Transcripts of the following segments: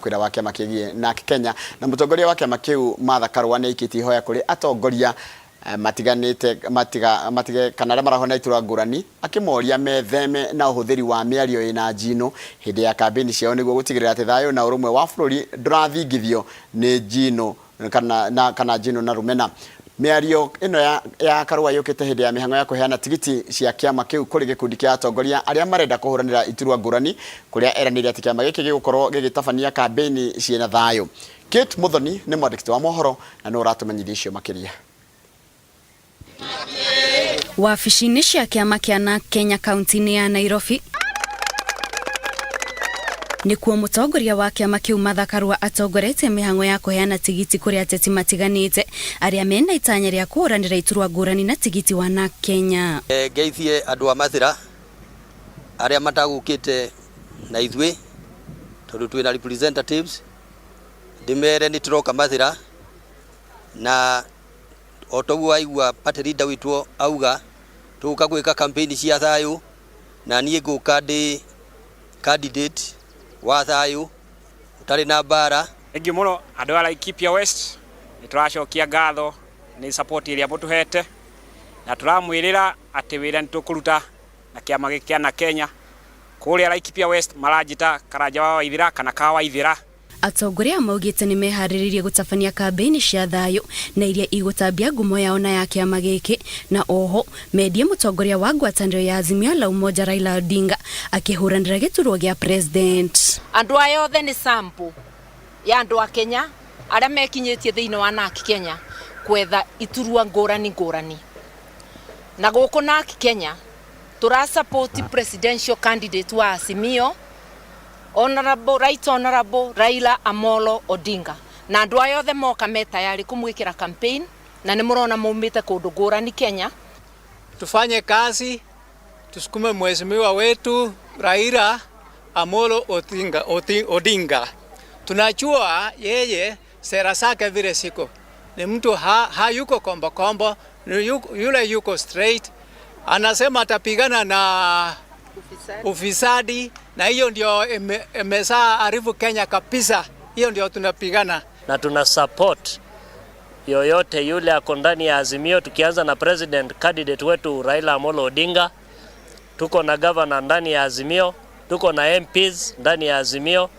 Kwĩra wa kĩama kĩgiĩ NARC Kenya na mũtongoria wa kĩama kĩu Martha Karũa nĩ aikĩtie ihoya kũrĩ atongoria matiganĩte matiga matige kana arĩa marahũrana iturwa ngũrani akĩmoria metheme na ũhũthĩri wa mĩario ĩna njinũ hĩndĩ ya kambĩini ciao nĩguo gũtigĩrĩra atĩ thayũ na ũrũmwe wa bũrũri ndũrathingithio nĩ njinũ kana na kana njinũ na rũmena. Mĩario ĩno ya ya Karũa yũkĩte hĩndĩ ya mĩhang'o ya kũheana tigiti cia kĩama kĩu kũrĩ gĩkundi kĩa atongoria arĩa marenda kũhũranĩra iturwa ngũrani kũrĩa eranĩire atĩ kĩama gĩkĩ gĩgũkorwo gĩgĩtabania kambĩini ciĩna thayũ. Kate Muthoni nĩ mwandĩki wa mohoro na nĩwe ũratũmenyithia icio makĩria. Wabici-inĩ cia kĩama kĩa NARC Kenya kaunti-inĩ ya Nairobi, nĩkuo mũtongoria wa kĩama kĩu Martha Karua atongoretie mĩhang'o ya kũheana tigiti kũrĩ ateti matiganĩte arĩa mena itanya rĩa kũhũranĩra iturwa ngũrani na tigiti wa NARC Kenya. Ngeithie andũ a Mathĩra arĩa matagũkĩte na ithuĩ tondũ twĩna representatives, ndĩmere nĩ tũroka Mathĩra na o toguo waigua party leader witũ auga tũgũka gwĩka campaign cia thayũ na niĩ ngũka ndĩ candidate wa thayũ ũtarĩ na mbara. Thengiũ mũno andũ a Laikipia West, nĩ tũracokia ngatho nĩ support ĩrĩa mũtũhete na tũramwĩrĩra atĩ wĩra nĩ tũkũruta na kĩama gĩkĩ kĩa NARC Kenya. Kũrĩa Laikipia West maranjĩta Karanja wa Waithĩra kana ka Waithĩra. Atongoria maugĩte nĩ meharĩrĩirie gũtabania kambĩini cia thayũ na iria igũtambia ngumo yao na ya kĩama gĩkĩ na oho mendie mũtongoria wa ngwatanĩro ya Azimio la Umoja Raila Odinga akĩhũranĩra gĩturwa gĩa president. Andũ aya othe nĩ sample ya andũ a Kenya arĩa mekinyĩtie thĩinĩ wa NARC Kenya kwetha iturwa ngũrani ngũrani. Na gũkũ NARC Kenya tũra support presidential candidate wa Azimio Honorable, Right Honorable Raila Amolo Odinga. Na andũ aya othe moka me tayari kũmwĩkĩra campaign na nĩ mũrona maumĩte kũndũ ngũrani Kenya. Tufanye kazi, tusukume mheshimiwa wetu Raila Amolo Odinga, Odinga. Tunajua yeye sera zake vile siko ni mtu hayuko kombo kombo, ni yule yuko straight, anasema atapigana na ufisadi, na hiyo ndio imezaa haribu Kenya kabisa. Hiyo ndio tunapigana na tuna support yoyote yule ako ndani ya Azimio, tukianza na president candidate wetu Raila Amolo Odinga. Tuko na governor ndani ya Azimio, tuko na MPs ndani ya Azimio.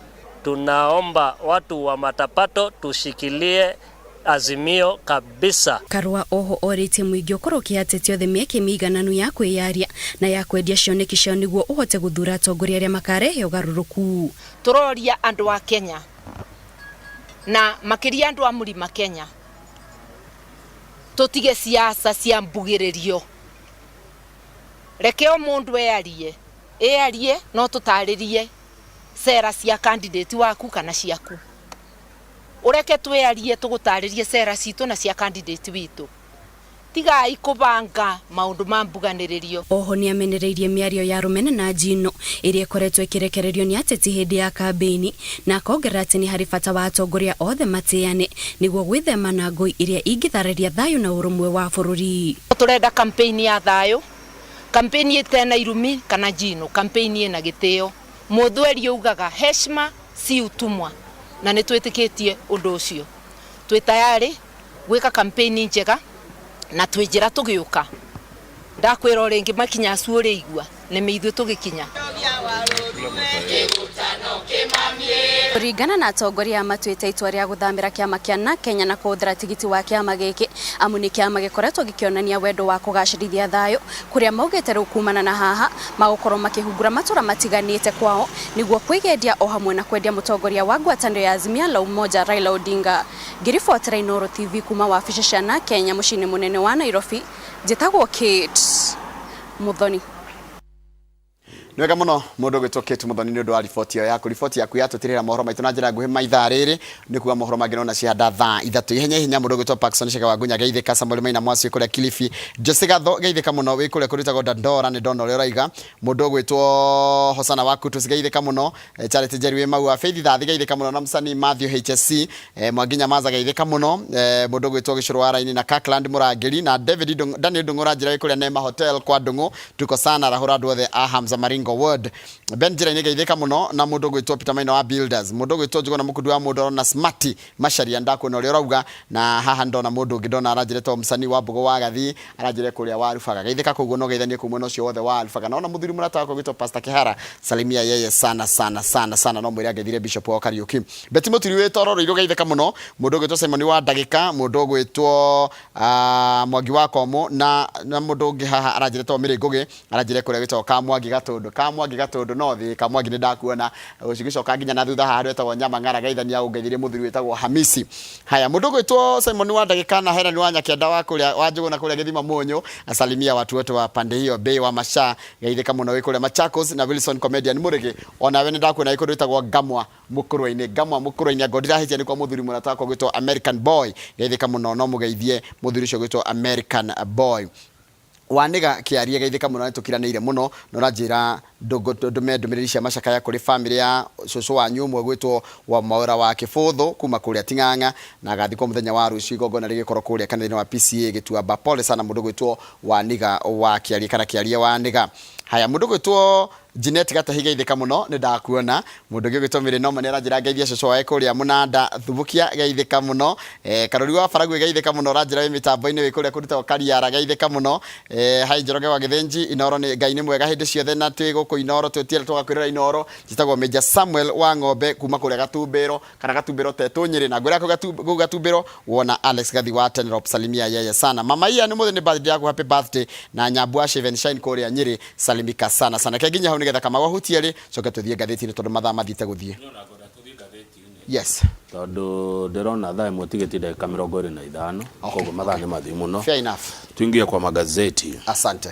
Tunaomba watu wa Matapato tushikilie Azimio kabisa. Karua oho orĩtie mũingĩ ũkorwo ũkĩhe ateti othe mĩeke mĩigananu ya kwĩyaria na ya kwendia cioneki ciao nĩguo ũhote gũthura atongoria arĩa makarehe ũgarũrũku. Tũroria andũ a Kenya na makĩria andũ a Mũrima Kenya tũtige siasa cia mbugĩrĩrio, reke o mũndũ earie earie no tũtarĩrie sera cia candidate waku kana ciaku, ũreke twĩarie tũgũtarĩrie sera citũ na cia candidate witũ, tigai kũbanga maũndũ ma mbuganĩrĩrio. Oho nĩamenereirie mĩario ya rũmena na njino ĩrĩa ĩkoretwo ĩkĩrekererio nĩ ateti hĩndĩ ya kambĩini na akongerera atĩ nĩ harĩ bata wa atongoria othe matĩane nĩguo gwĩthema na ngũi iria ingĩthararia thayũ na ũrũmwe wa bũrũri. Tũrenda campaign ya thayũ, campaign ĩtena irumi kana njino, campaign ĩna gĩtĩo. Mũthweri augaga heshima si utumwa, na nĩ twĩtĩkĩtie ũndũ ũcio. Twĩ tayari gwĩka campaign njega na twĩ njĩra tũgĩũka. Ndakwĩra o rĩngĩ makinya acu ũrĩigua nĩ ithuĩ tũgĩkinya. Kũringana na atongoria matuĩte itua rĩa gũthamĩra kĩama kĩa NARC Kenya na kũhũthĩra tigiti wa kĩama gĩkĩ amu nĩ kĩama gĩkoretwo gĩkĩonania wendo wa kũgacĩrithia thayũ kũrĩa maugĩte rĩu kumana na haha magũkorwo makĩhungura matũra matiganĩte kwao nĩguo kwĩgendia o hamwe na kwendia mũtongoria wa ngwatanĩro ya Azimio la Umoja Raila Odinga. Ngĩribotera Inooro TV kuma wabici cia NARC Kenya mũciĩ-inĩ mũnene wa Nairobi, njĩtagwo Kate Muthoni. Nĩ wega mũno mũndũ ũgwĩtwo Kate Muthoni nĩ ũndũ wa riboti ĩyo yaku. Riboti yaku yatũtirĩra mohoro maitũ na njĩra nguhĩ maithaa rĩrĩ nĩ kuga mohoro mangĩ nona cihanda thaa 3 ihenya ihenya. Mũndũ ũgwĩtwo Parkson Chege wa Ngunya geithĩka, Samuel Maina Mwasi wĩ kũrĩa Kilifi, Jose Gatho geithĩka mũno wĩ kũrĩa kũrĩtagwo Dandora nĩ ndona ũrĩa ũraiga. Mũndũ ũgwĩtwo Hosana wa Kutus geithĩka mũno, Charity Njeri wĩ Maua, Faith Thathi geithĩka mũno na mũcani Matthew HSC, Mwangi Nyamaza geithĩka mũno, mũndũ ũgwĩtwo Gĩcũrũ wa Raini na Kirkland Mũrangĩri na David Daniel Ndung'ũra njĩra wĩ kũrĩa Nema Hotel kwa Ndung'u, tuko sana rahũra andũ othe a Hamza Maringo. Baringo Ward. Ben Njĩra-inĩ geithĩka mũno na mũndũ ũgwĩtwo Peter Maina wa Builders, mũndũ ũgwĩtwo Njũgũna Mũkundu wa Mũndoro na Smarty Macharia ndakuona ũrĩa ũrauga, na haha ndona mũndũ ũngĩ ndona aranjĩra etagwo Msanii wa Mbũgũ wa Gathii aranjĩra kũrĩa wa Rubaga. Geithĩka kũu guo na ũgeithanie kũu mwena ũcio wothe wa Rubaga. Naona mũthuri mũrata wakwa ũgwĩtwo Pastor Kĩhara, salimia yeye sana sana sana sana, no mwĩre angeithire Bishop wao Kariũki. Betty Mũturi wĩ Toro Rũirũ geithĩka mũno, mũndũ ũgwĩtwo Simon wa Ndagĩka, mũndũ ũgwĩtwo Mwangi wa Komũ na na mũndũ ũngĩ haha aranjĩra etagwo Mary Ngũgĩ aranjĩra kũrĩa gwĩtagwo Kamwangi Gatũndũ, Kamwangi Gatũndũ North, Kamwangi nĩ ndakuona ũgĩcoka nginya na thutha haha handũ hetagwo Nyamang'ara geithania ũngeithĩrie mũthuri wĩtagwo Hamisi. Haya, mũndũ ũgwĩtwo Simon wa Ndagĩka na Helen wa Nyakĩanda wa kũrĩa wa Njũgũna kũrĩa Gĩthima Mũnyũ asalimia watu wote wa pande hiyo Bay wa Masha geithĩka mũno wĩ kũrĩa Machakos na Wilson comedian Mũrĩgĩ onawe nĩ ndakuona wĩ kũndũ gwĩtagwo Ngamwa Mũkũrwe-inĩ Ngamwa Mũkũrwe-inĩ angorwo ndirahĩtia nĩ kwa mũthuri mũrata wakwa ũgwĩtwo American Boy geithĩka mũno no mũgeithie mũthuri ũcio ũgwĩtwo American Boy. Wanĩga Kĩarie geithĩka mũno nĩtũkiranĩire mũno na ũranjĩra ndũme ndũmĩrĩri cia macakaya kũrĩ famĩlĩ ya cũcũ wanyu ũmwe ũgwĩtwo Wamaũra wa Kĩbũthũ kuma kũrĩa Ting'ang'a na agathikwo mũthenya wa rũciũ igongona rĩgĩkorwo kũrĩa kanitha-inĩ wa PCEA Gĩtuamba. Pole sana mũndũ ũgwĩtwo Waniga wa Kĩarie kana Kĩarie Waniga. Haya mũndũ ũgwĩtwo Jeanette Gatahi geithĩka mũno nĩ ndakuona. Mũndũ ũngĩ ũgwĩtwo Mary Noma nĩ aranjĩra ngeithie cũcũ wae kũrĩa Mũnanda Thubukia geithĩka mũno. Karũri wa Baragwi geithĩka mũno ũranjĩra wĩ mĩtambo-inĩ wĩ kũrĩa kũndũ Kariara geithĩka mũno. Hi Njoroge wa Gĩthĩnji Inooro nĩ Ngai nĩ mwega hĩndĩ ciothe na twĩ gũkũ Inooro twĩtiere tũgakwĩrora Inooro. Njĩtagwo Major Samuel wa Ng'ombe kuma kũrĩa Gatumbĩro kana Gatumbĩro Tetũ Nyĩrĩ na ngwĩra kũu Gatumbĩro wona Alex Gathi wa Tenrop salimia yeye sana. Mama Ian ũmũthĩ nĩ birthday yaku happy birthday na Nyambu wa Shave and Shine kũrĩa Nyĩrĩ salimika sana sana. Reke nginye hau nĩgetha Kamau ahutie rĩ coke tũthiĩ ngathĩti-inĩ tondũ mathaa mathiĩte gũthiĩ. Yes. Tondũ ndĩrona thaa ĩmwe tigĩti ndagĩka 25 koguo mathaa nĩ mathiu mũno. Fair enough. Tuingie kwa magazeti. Asante.